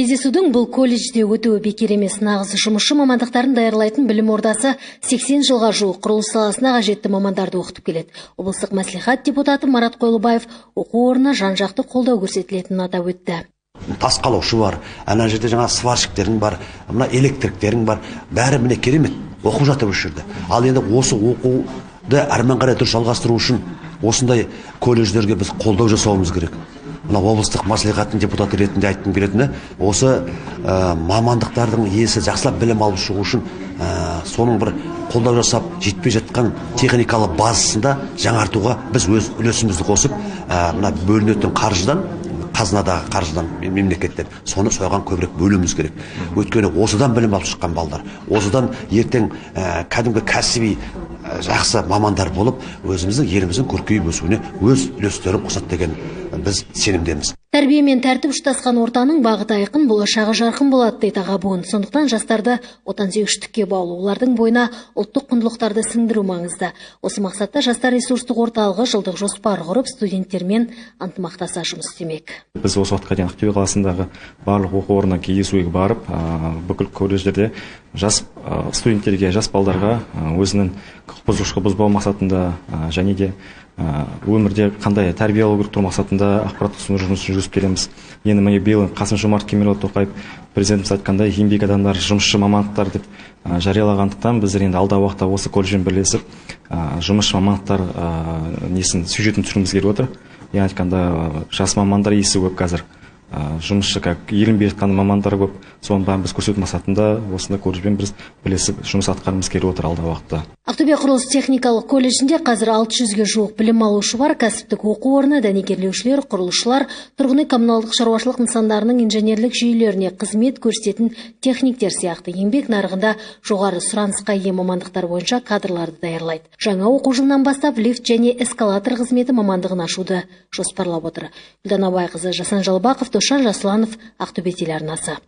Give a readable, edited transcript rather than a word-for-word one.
Кездесудің бұл колледжде өтуі бекер емес. Нағыз жұмысшы мамандықтарын даярлайтын білім ордасы 80 жылға жуық құрылыс саласына қажетті мамандарды оқытып келеді. Облыстық мәслихат депутаты Марат Қойлыбаев оқу орнына жан-жақты қолдау көрсетілетінін атап өтті. Тас қалаушы бар, ана жерде жаңа сварщиктерің бар, мына электриктерің бар, бәрі міне керемет оқып жатыр осы жерде. Ал енді осы оқуды әрмен қарай дұрыс жалғастыру үшін осындай колледждерге біз қолдау жасауымыз керек. Мына облыстық мәслихаттың депутаты ретінде айтқым келетіні, осы мамандықтардың иесі жақсылап білім алып шығу үшін соның бір қолдау жасап, жетпей жатқан техникалық базасында жаңартуға біз өз үлесімізді қосып, мына бөлінетін қаржыдан, қазынадағы қаржыдан, мемлекеттен соны соған көбірек бөлуіміз керек. Өйткені осыдан білім алып шыққан балдар осыдан ертең кәдімгі кәсіби жақсы мамандар болып, өзіміздің еліміздің көркейіп өсуіне өз үлестерін қосады деген біз сенімдеміз. Тәрбие мен тәртіп ұштасқан ортаның бағыты айқын, болашағы жарқын болады дейді аға буын. Сондықтан жастарды отансүйгіштікке баулу, олардың бойына ұлттық құндылықтарды сіңдіру маңызды. Осы мақсатта Жастар ресурстық орталығы жылдық жоспар құрып, студенттермен ынтымақтаса жұмыс істемек. Біз осы уақытқа дейін Ақтөбе қаласындағы барлық оқу орнына кездесуге барып, бүкіл колледждерде жас студенттерге, жас балдарға өзінің құқық бұзушылық бұзбау мақсатында және де өмірде қандай тәрбие алу керек туралы мақсатында ақпараттық түсіндіру жұмысын жүргізіп келеміз. Енді міне биыл Қасым Жомарт Кемелұлы Тоқаев президентіміз айтқандай, еңбек адамдары, жұмысшы мамандықтар деп жариялағандықтан, біздер енді алдағы уақытта осы колледжбен бірлесіп, жұмысшы мамандықтар несін, сюжетін түсіргіміз келіп отыр. Яғни айтқанда, жас мамандар есі көп қазір. Жұмысшы, как еленбей жатқан мамандар көп, соның бәрін біз көрсету мақсатында осындай колледжбен біз бірлесіп жұмыс атқарғымыз келіп отыр алдағы уақытта. Ақтөбе құрылыс техникалық колледжінде қазір 600-ге жуық білім алушы бар. Кәсіптік оқу орны дәнекерлеушілер, құрылысшылар, тұрғын үй коммуналдық шаруашылық нысандарының инженерлік жүйелеріне қызмет көрсететін техниктер сияқты еңбек нарығында жоғары сұранысқа ие мамандықтар бойынша кадрларды даярлайды. Жаңа оқу жылынан бастап лифт және эскалатор қызметі мамандығын ашуды жоспарлап отыр. Гүлдана Абайқызы, Жасан Жалбақов, Досжан Жасұланов, Ақтөбе телеарнасы.